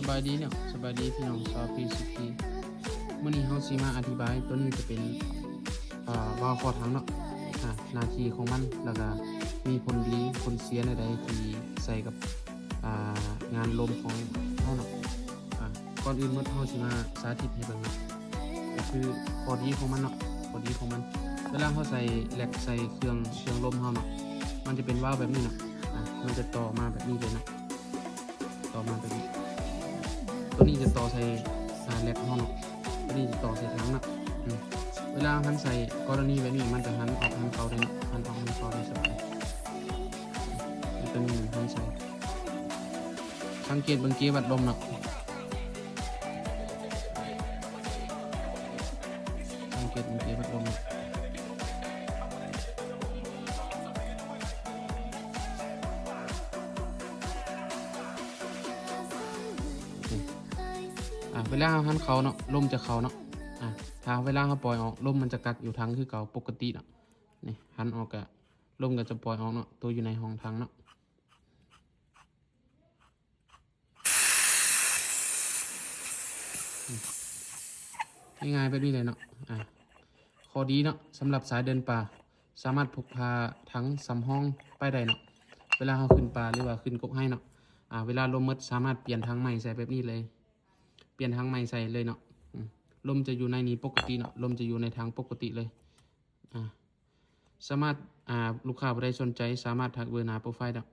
ບາຍດີເນາະ ສະບາຍດີພີ່ນ້ອງຊາວພີຊີພີ ມື້ນີ້ເຮົາຊິມາອະທິບາຍ ໂຕນີ້ຈະເປັນ ອ່າ ວາວຄໍຖັງເນາະ ອ່າ ໜ້າທີ່ຂອງມັນ ແລ້ວກະມີຜົນດີຜົນເສຍແນວໃດທີ່ໃສ່ກັບ ອ່າ ງານລົມຂອງເຮົາເນາະ ອ່າ ກ່ອນອື່ນໝົດເຮົາຊິມາສາທິດໃຫ້ເບິ່ງເນາະ ກໍຄືຂໍ້ດີຂອງມັນເນາະ ຂໍ້ດີຂອງມັນ ເວລາເຮົາໃສ່ແລັກໃສ່ເຄື່ອງ ເຄື່ອງລົມເຮົາເນາະ ມັນຈະເປັນວາວແບບນີ້ເນາະ ອ່າ ມັນຈະຕໍ່ມາແບບນີ້ເລີຍເນາະ ຕໍ່ມາແບບນີ້ ໂຕນີ້ຈະຕໍ່ໃສ່ ອ່າ ແລັກເຮົາເນາະ ໂຕນີ້ຈະຕໍ່ໃສ່ຖັງເນາະ ອືມ ເວລາເຮົາຫັນໃສ່ກໍລະນີແບບນີ້ ມັນຈະຫັນອອກຫັນເຂົ້າໄດ້ເນາະ ຫັນອອກຫັນເຂົ້າໄດ້ສະບາຍ ໂຕນີ້ຫັນໃສ່ ສັງເກດເບິ່ງເກວັດລົມເນາະ ສັງເກດເບິ່ງເກວັດລົມເນາະ. ອ່າ ເວລາເຮົາຫັນເຂົ້າເນາະ ລົມຈະເຂົ້າເນາະ ອ່າ ຖ້າເວລາເຮົາປ່ອຍອອກ ລົມມັນຈະກັກຢູ່ຖັງຄືເກົ່າປົກກະຕິເນາະ ນີ້ຫັນອອກກະ ລົມກໍຈະປ່ອຍອອກເນາະ ໂຕຢູ່ໃນຫ້ອງຖັງເນາະ ງ່າຍໆແບບນີ້ເລີຍເນາະ ອ່າ ຂໍ້ດີເນາະ ສຳລັບສາຍເດີນປ່າ ສາມາດພົກພາຖັງສຳຮອງໄປໄດ້ເນາະ ເວລາເຮົາຂຶ້ນປ່າ ຫຼືວ່າຂຶ້ນກົກໄຮເນາະ ອ່າ ເວລາລົມໝົດ ສາມາດປ່ຽນຖັງໃໝ່ໃສ່ແບບນີ້ເລີຍ ປ່ຽນຖັງໃໝ່ໃສ່ເລີຍເນາະ ອືມ ລົມຈະຢູ່ໃນນີ້ປົກກະຕິເນາະ ລົມຈະຢູ່ໃນຖັງປົກກະຕິເລີຍ ອ່າ ສາມາດ ອ່າ ລູກຄ້າຜູ້ໃດສົນໃຈ ສາມາດທັກເບີໜ້າໂປຣໄຟເນາະ